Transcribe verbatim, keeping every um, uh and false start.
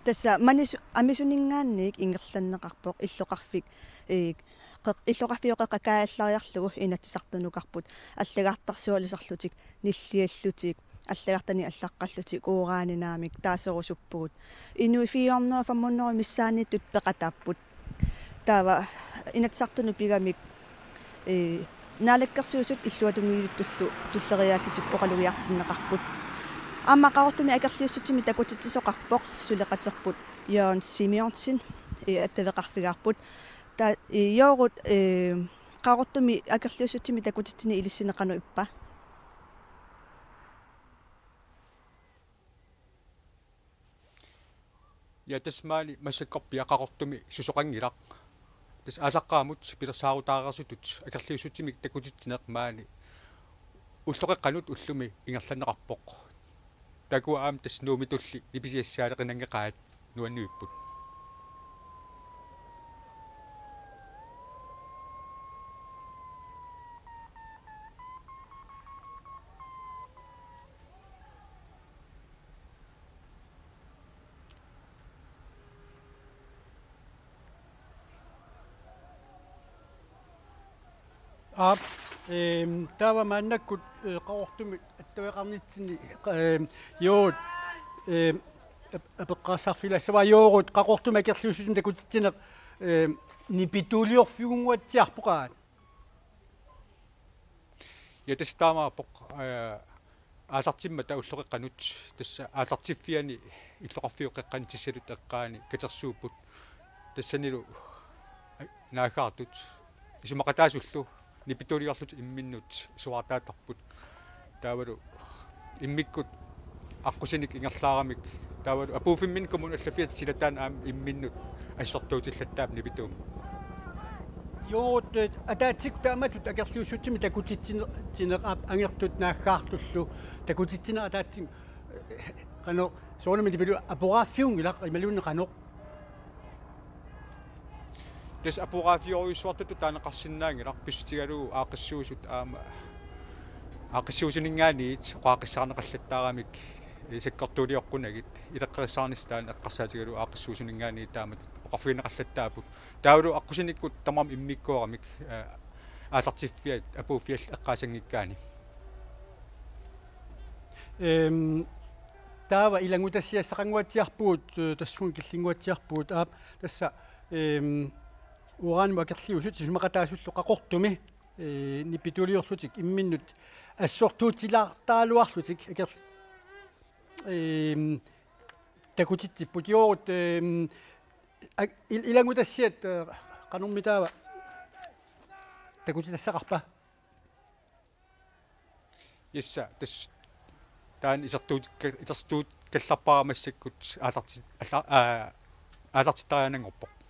Tassa manis-, amisuninngaanniit ingerlanneqarpoq illoqarfik, ee, qeq-, illoqarfiup qeqqa kaajallariarlugu Inatsisartunukarput allagartarsualisarlutik, nilliallutik, allagartanik allaqqallutik, uurani naamik taaserusuppugut. Inuit fire hundrede fem hundrede missaanniittut peqataapput. Taava Inatsisartunut pigamik, ee, Naalakkersuisut illuatungiliuttullu tulleriiaallutik oqalugiartinneqarput. Aamma Qaqortumi akerliussutsimik takutitsisoqarpoq suleqaterput Jørgen Simonsen, ee, attaveqarfigaarput. Ta-, ee, Joorut, ee, Qaqortumi akerliussutsimik takutitsineq ilissinnut qanoq ippa? Ja, tassa maani massakkorpiaq Qaqortumi susoqanngilaq. Tassa aallaqqaammut pilersaarutaareersutut akerliussutsimik takutitsineq maani ulloqeqqanut ullumi ingerlanneqarpoq. Taakku aamma tassa Nuummitulli nipisiassaaleqinanngeqaat nuannivipput. Aap, eem, taava maannakkut, ee, Qaqortumi attaveqarnitsinni, eem, Joorut, eem, ap-, apeqqaassarfigilaassavaa. Joorut, Qaqortumi akerliussutsimik takutitsineq, eem, nipituuliorfiunnguatsiarpoq aat? Ja, tassa taamaappoq, ee, aallartimmata ulloqeqqanut, tassa aallartiffiani illoqarfiup qeqqani tissatut eqqaani katersuupput. Tassanilu, ee, naaggaartut isumaqataasullu nipituuliorlutik imminnut suaartaattarput. Taavalu immikkut aqqusinik ingerlaaramik, taavalu apuuffimminni kommunip allaffiata silataani aamma imminnut assortuutillattaarput nipituumik. Joorut, ee, ataatsikkut taamatut akerliussutsimik takutitsineq, tineqaap angertut naaggaartullu takutitsineq ataatsimik, ee, qanoq, soorunami nipilu aporaaffiunngilaq imaluunniit qanoq? Tassa aporaaffiorujussuartutut taaneqarsinnaanngilaq, pissutigalugu aaqqissuussut aamma aaqqissuussuninngaanniit oqaaqqissaarneqallattaaramik, ee, sakkortuulioqqunagit, ileqqorissaarnissaq taanna eqqarsaatigalugu aaqqissuussuninngaanniit taamatut oqarfigineqallattaapput. Taavalu aqqusinikkut tamarmik immikkoormata, ee, aallartiffiat apuuffiat eqqaasanngikkaanni. Eem, taava ilanngutassiassaqannguatsiarpugut, ee, tassunga killinnguatsiarpugut, aap, tassa, eem, uranimut akerliusut isumaqataasullu Qaqortumi, ee, nipituuliorlutik imminnut assortuutilaartaraluarlutik aker-, eem, takutitsipput. Joorut, eem, ak-, il-, ilanngutassiat, ee, qanormitaava takutitassaqarpa? Tassa, tassa taanna isertuutikka-, isertuutikkallarpara massakkut aallarti-, alla-, aa, aallartittariaannanngorpoq.